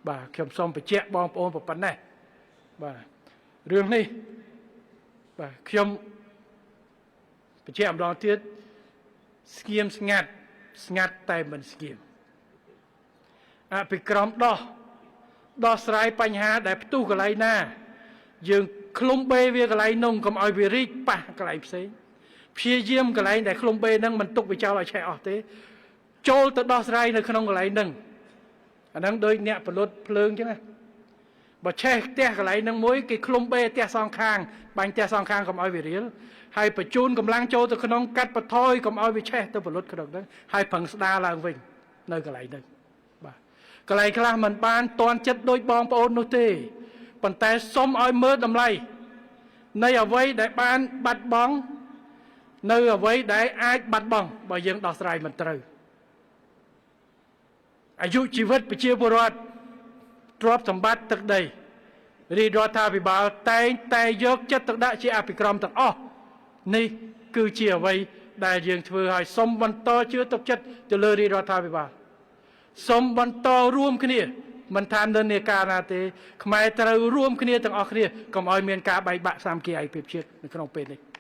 បាទខ្ញុំសូមបញ្ជាក់បងប្អូនប៉ុណ្ណេះបាទរឿងនេះបាទខ្ញុំបញ្ជាក់ម្ដងទៀតស្ងៀមស្ងាត់ស្ងាត់តែមិនស្ងៀមអភិក្រមដោះដោះស្រាយបញ្ហាដែលផ្ទុះកន្លែងណា យើងឃ្លុំបេវាកន្លែងនោះកុំឲ្យវារីកប៉ះកន្លែងផ្សេងព្យាយាមកន្លែងដែលឃ្លុំបេហ្នឹងមិនទុកវាចោលឲ្យឆេះអស់ទេ ចូលទៅដោះស្រាយនៅក្នុងកន្លែងហ្នឹងអាហ្នឹងដូចអ្នកពលុតភ្លើងអញ្ចឹងណាបើឆេះផ្ទះកន្លែងហ្នឹងមួយគេឃ្លុំបេផ្ទះសងខាងបាញ់ផ្ទះសងខាងកុំឲ្យវារៀលហើយបញ្ជូនកម្លាំងចូលទៅក្នុងកាត់បន្ថយកុំឲ្យវាឆេះទៅពលុតក្នុងហ្នឹងហើយប្រឹងស្ដារឡើងវិញនៅកន្លែងហ្នឹងបាទកន្លែងខ្លះมันបានតន់ចិត្តដូចបងប្អូននោះទេប៉ុន្តែសុំឲ្យមើលតម្លៃនៃអ្វីដែលបានបាត់បង់នៅអ្វីដែលអាចបាត់បង់បើយើងដោះស្រាយមិនត្រូវអាយុជីវិតប្រជាពលរដ្ឋទ្រព្យសម្បត្តិទឹកដីរាជរដ្ឋាភិបាលតែងតែយកចិត្តទុកដាក់ជាអភិក្រមទាំងអស់នេះគឺជាអ្វីដែលយើងធ្វើឲ្យសូមបន្តជឿទុកចិត្តទៅលើរាជរដ្ឋាភិបាលសូមបន្តរួមគ្នាមិនថានិន្នាការណាទេខ្មែរត្រូវរួមគ្នាទាំងអស់គ្នាកុំឲ្យមានការបែកបាក់សាមគ្គីឯកភាពជាតិនៅក្នុងពេលនេះ។